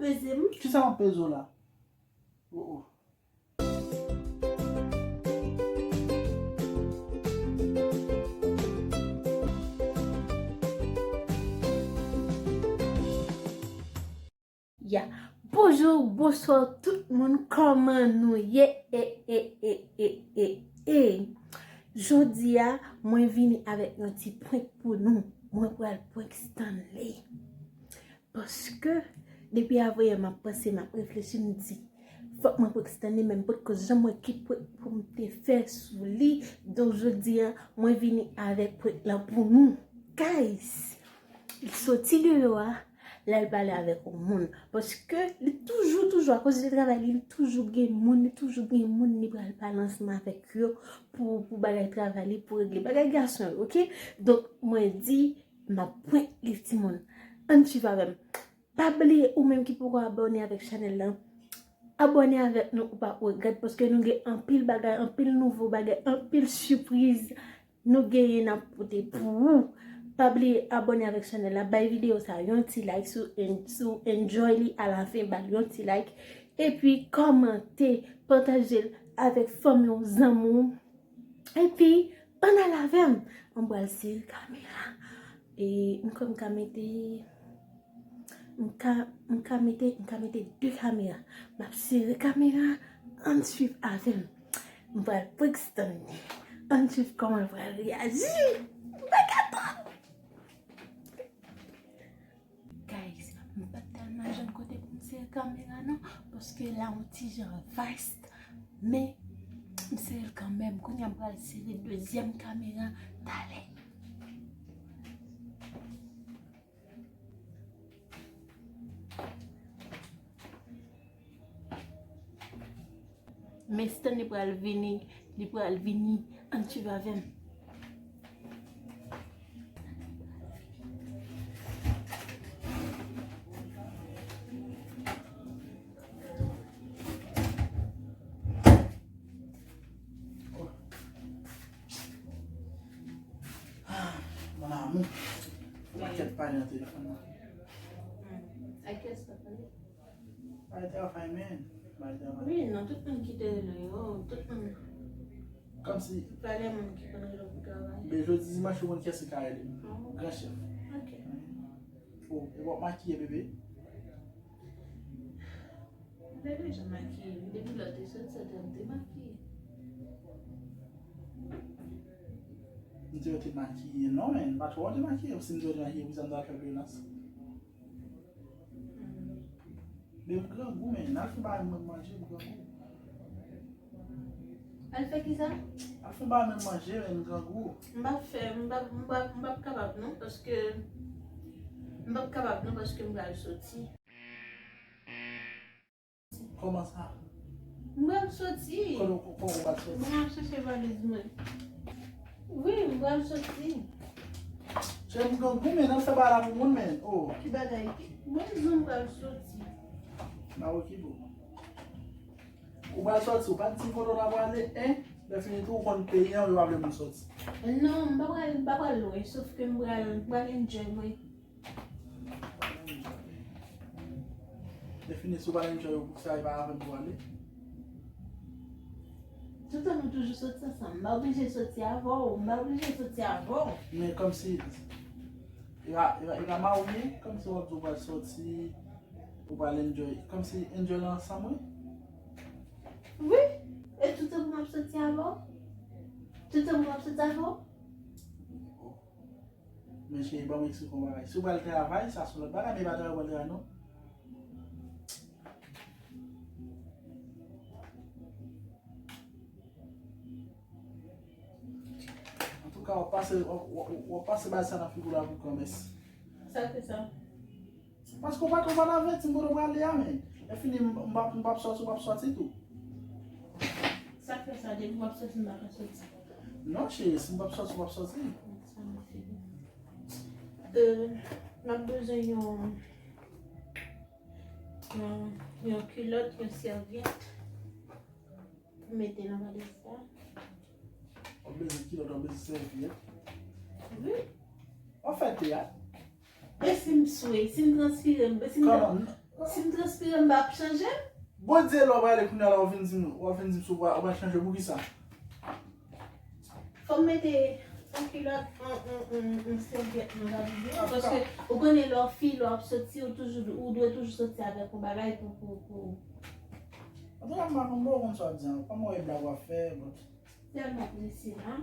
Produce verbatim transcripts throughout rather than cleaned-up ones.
peze m. Kisa m ap peze w la? Oh, oh. Ya. Bonjou, bonswa tout moun, kòman nou ye? E, e, e, e, e, e. Jodi a, mwen vini avèk yon ti prank pou nou. Mwen pral prank Stanley. Paske, depi avanyè m ap panse, m ap reflechi, m di, fòk mwen prank Stanley, men m potko janm wè ki prank pou m te fè sou li. Donk, jodi a, mwen vini avèk prank lan pou nou. Guys, li soti deyò a, l al pale avèk yon moun. Paske li toujou, toujou, akoz de travay li, li toujou gen moun, li toujou gen moun li pral pale ansanm avèk yo pou, pou bagay travay li, pou regle bagay gason yo, oke? Donk, mwen di, m ap prank li, timoun. Ann swiv avè m. Pa bliye, ou menm ki poko abòne avèk chanèl lan, abòne avèk nou, ou p ap regrèt, paske nou gen anpil bagay, anpil nouvo bagay, anpil sipriz nou genyen n ap pote pou ou. Pa bliye abòne avèk chanèl la, bay videyo sa yon ti like, si w en-, si w enjoy li alafen, ba l yon ti like. Epi kòmante, pataje l avèk fanmi w, zanmi w. Epi, ann al avè m. Mwen pral sere kamera. E, m kwè m ka mete, m ka, m ka mete, m ka mete de kamera. M ap sere kamera, ann swiv avè m. M pral prank Stanley. Ann swiv kòman l pral reyaji. M pa ka tann. Guys, m pa t tèlman jwenn kote pou m sere kamera non, paske la yon ti jan vast, men m sere l kanmenm. Kounye a m pral sere dezyèm kamera talè. Men Stanley pral vini, li pral vini, ann swiv avè m. Mon amour, ou pa kèt pale nan telefòn nan. Hmm. Ak kiyès w ap pale? Bay travay, men. Bay travay. Wi, non, tout moun ki te rele yo, tout moun. Kòmsi. Pale moun ki konn rele pou travay. Men jodi dimanch, ou konn kiyès ki ka rele m? Oh. Gran chèf. Ok. Oh, e w ap makiye, bebe? M te deja makiye. Depi lè w te sot, se te m te makiye. M te, w te makiye. Non, men, m pa t wè w te makiye. Si m te, w te makiye, poukisa m ta fè vyolans? Men m grangou, men. Al fè bagay mwen manje, m grangou. Al fè kisa? Al fè bagay mwen manje, men, m grangou. M p ap fè, m p ap, m p ap, m p ap kapab non, paske m p ap kapab non, paske m pral soti. Kòman sa? M pral soti. Kòman, kòman ou pral soti? Mwen ap chèche valiz mwen. Wi, m pral soti. Cheri, m grangou, men, al fè bagay la pou moun, men. Oh. Ki bagay? Mwen di w m pral soti. Ba okipe w. Ou pral soti, ou pa t di kote w ta prale, en? Lè fini tou, ou konn peyi an, yo pa vle moun soti. Non, m pa pral, m pa pral lwen, sof ke m pral, m pral enjoy mwen. Defini, si w pa enjoy, ou pou sa, e pa avè m pou ale. Toutan nou toujou soti ansanm. M pa oblije soti avè w, m pa oblije soti avè w. Men kòmsi, e pa, e pa, e pa marye, kòmsi w ap di w pral soti, ou pral enjoy. Kòmsi enjoy la ansanm, wi. Wi, e toutan pou m ap soti avè w? Toutan pou m ap soti avè w? Men cheri, ban m eksplike w yon bagay. Si w pral travay, sa se yon lòt bagay, men e pa travay w pral travay, non. Antouka, w ap pase, w ap, w ap, w ap pase bagay sa nan figi w la pou kòmès. Sa k fè sa? Paske w pa t, ou pa t avèti m kote w prale a, men. Lè fini, m, m p ap, m p ap sòti, w p ap sòti tou. Sa k fè sa, depi w ap sòti, m pa ka sòti? Non, cheri, si m p ap sòti, w p ap sòti. Euh, m ap bezwen yon, yon, yon kilòt, yon sèvyèt pou mete nan valiz la. W ap bezwen kilòt, w ap bezwen sèvyèt. Wi. W ap fè teyat. E si m swe, si m transpire, m, si m... Kòman? Si m transpire, m p ap chanje? Bondye, lè w prale kounye a la, w vin di m, w vin di m si w pa, w pa chanje, poukisa? Fò m mete yon kilòt, yon, yon, yon, yon sèvyèt nan gadiyen an, paske ou konnen lè w fi, lè w ap soti, ou toujou, ou dwe toujou soti avèk yon bagay pou, pou, pou. Antouka, m pa konn, m pa konn sa w ap di an. Kòman w e blag w ap fè, but. Tèlman prese la.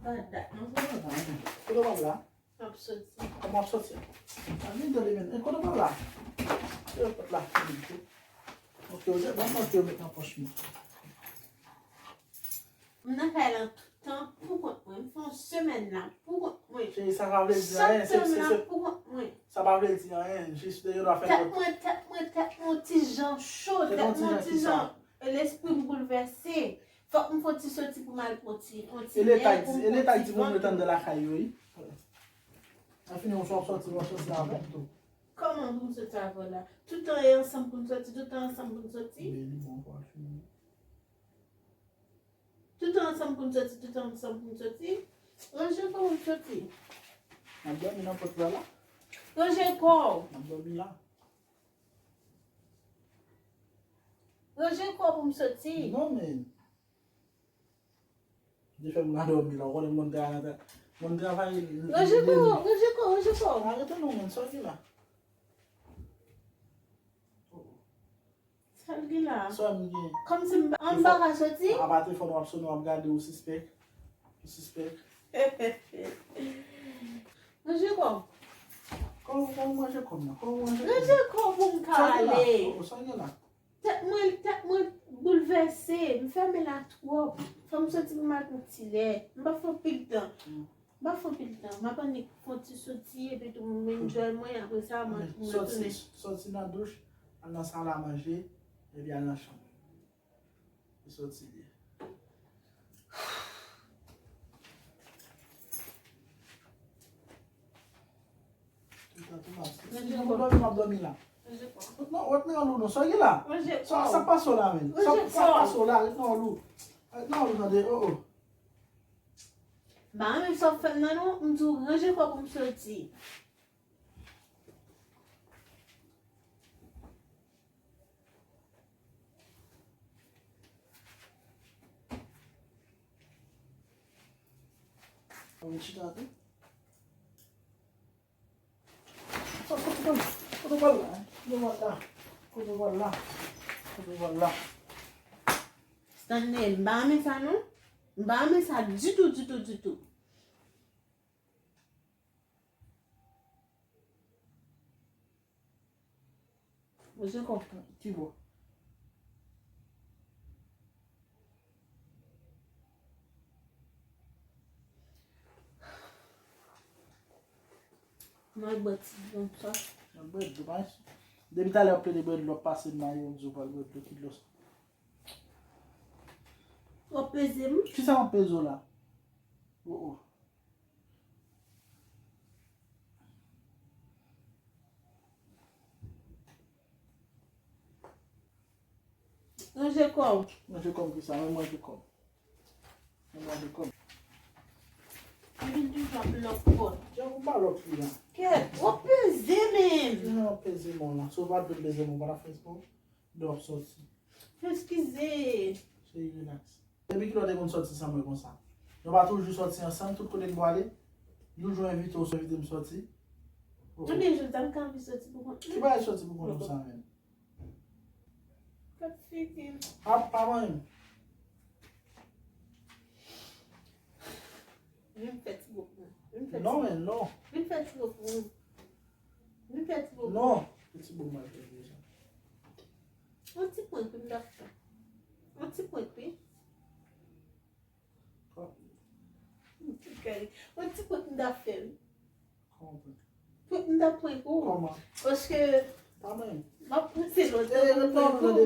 Ba dat, non? Kote w ap la? M ap soti. Kòman w ap soti? A, vin tande, men. E, kote w pral la? Kote w pral la? Ok, ou te ban mwen, te met nan pòch mwen. M nan kay lan toutan pou kont mwen. M fè yon semèn la pou kont mwen. Cheri, sa pa vle di anyen. Chak semèn la pou kont mwen. Sa pa vle di anyen. Jis de yo dwa fè. Tèt mwen, tèt mwen, tèt mwen yon ti jan cho, tèt mwen yon ti jan. E lespri m boulvèse. Fòk m fè yon ti soti pou m al pran ti, yon ti lè pou m pran ti van tou. E leta di moun yo t anndan lakay yo, wi. Lè fini, w sòti, w sòti avè m tou. Kòman pou m soti avè w la? Toutan e ansanm pou n soti, toutan ansanm pou n soti. Beni, bon, fò fini. Toutan ansanm pou n soti, toutan ansanm pou n soti. Ranje kò w pou m soti. N ap dòmi nan pòt la, la. Ranje kò w. N ap dòmi la. Ranje kò w pou m soti. Non, men. Li fè m radòmi la, ou konnen moun travay nan tra-, moun travay. Ranje kò, ranje kò, ranje kò. Arete non, men, sa w gen la? Sa l gen la? Sa m gen? Kòmsi m, m pa ka soti? Apa telefòn w ap sonnen, w ap gade, ou sispèk. Ou sispèk. Ranje kò. Kò, kò w ranje kò m nan? Kò w ranje kò m nan? Ranje kò pou m ka ale. Sa w gen la? Oh, sa w gen la? Tèt mwen, tèt mwen boulvèse. M fèmen la twòp. Fò m soti pou m al pran ti lè. M pa fè anpil tan. M pa fè anpil tan. M ap annik fè yon ti soti, epi tou m enjoy mwen, apre sa, mwen, mwen tounen. Soti nan douch, al nan sal a manje, epi al nan chanm. E soti li ye. Tout tan tou m ap, si m dòmi, m ap dòmi la. Non, ret nan lou non. Sa w gen la? Sa, sa k pase w la, menm? Sa, sa k pase w la? Ret nan lou. Ret nan lou, tande. Oh, oh. M pa renmen sa w fè m nan, non. M di w ranje kò pou m soti. Ann chita tou. Sa, kote w pral? Kote w pral la? Kote w pral la? Kote w pral la? Kote w pral la? Stanley, m pa renmen sa non. M pa renmen sa ditou, ditou, ditou. Mwen se konprann. Ki bò? Mwen bwè ti dlo sa. Mwen bwè dlo, pa. Depi talè w ap plede bwè dlo, w ap pase m mayo, w di w pral bwè dlo, ki dlo sa? W ap peze m? Kisa m ap peze w la? Oh, oh. Ranje kò w. Ranje kò m kisa? Mwen manje kò m. Mwen manje kò m. Ou vin toujou ap lòk pòt. Jan ou pa lòk li la. Kèt, w ap peze menm. Jan w ap peze men w la. Si w pa t vle peze men w, w pa t ap fè espò. Dò w ap sòti. Eskize. Cheri, rilaks. Depi kilè w te konn sòti san mwen konsa? Nou pa toujou sòti ansanm, tout kote n pwale? Yon jou envite w, envite m sòti. Oh, oh. Tounen jodi a, m ka anvi sòti pou kont mwen. Ki bagay sòti pou kont ou sa menm? Kot figi m. A, pa manyen m. Vin fè ti bouk mwen. Vin fè ti bouk. Non, men non. Vin fè ti bouk mwen. Vin fè ti bouk mwen. Non. Fè ti bouk mwen, fè ti bouk. Yon ti prank wi m t ap fè. Yon ti prank wi. Yon ti prank m t ap fè wi. Kòman prank? Prank m t ap prank ou. Kòman? Paske pa mwen. M ap pouse lòt. Eh, ret nan lou, tande.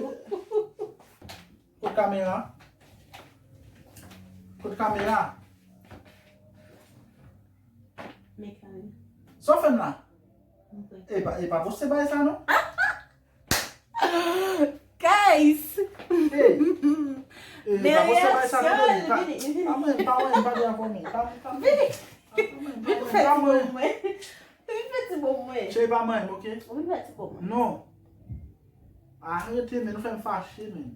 Kot kamera? Kot kamera? Men kamera. Sa w fè m la? M prank. E pa, e pa poste bagay sa non. Guys! Hey! Eh, pa poste bagay sa non, vini, vini. Pa mwen, pa mwen, pa mwen, pa mwen. Vini. Vin fè ti bon mwen. Vin fè ti bon mwen. Cheri, pa mwen, ok? Vin fè ti bon mwen. Non. Arete, men nou fè m fache, men.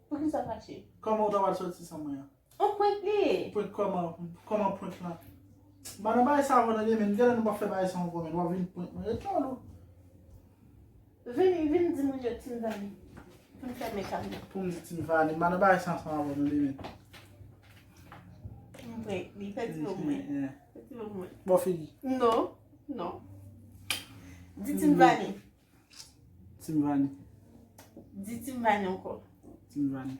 Poukisa fache? Kòman ou ta pral sòti san mwen an? On prank li ye. Prank kòman? Kòman prank lan? Madan bagay sa avè w nan demen, gade nou pa fè bagay sa ankò, men w ap vin prank mwen. Ret la, lou. Vini, vin di moun yo Team Vani. Pou m fèmen kay la. Pou m di Team Vani, madan bagay sa ansanm avè w nan demen. M prank li, fè ti mo mwen. Fè ti mo mwen. Bon figi. Non, non. Di Team Vani. Team Vani. Di Team Vani ankò. Team Vani.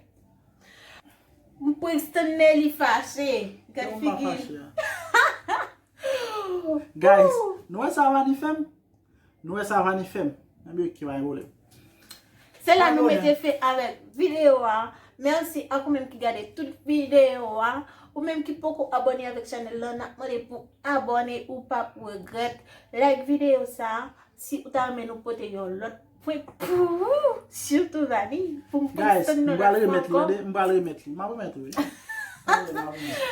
M prank Stanley, li fache. Gad Kòman pa figi. Fache a? Guys, nou wè sa Vani fè m? Nou wè sa Vani fè m? Ebyen, ok, pa gen pwoblèm. Se la nou mete fen avèk videyo a. Mèsi ak ou menm ki gade tout videyo a. Ou menm ki poko abòne avèk chanèl la, n ap mande pou abòne, ou p ap regrèt. Like videyo sa. Si ou ta renmen nou pote yon lòt prank pou ou, sitou Vani, pou m prank Guys, Stanley m yon pral lòt fwa remèt li, ankò. Tande, m pral remèt li. M ap remèt li. M ap remèt li.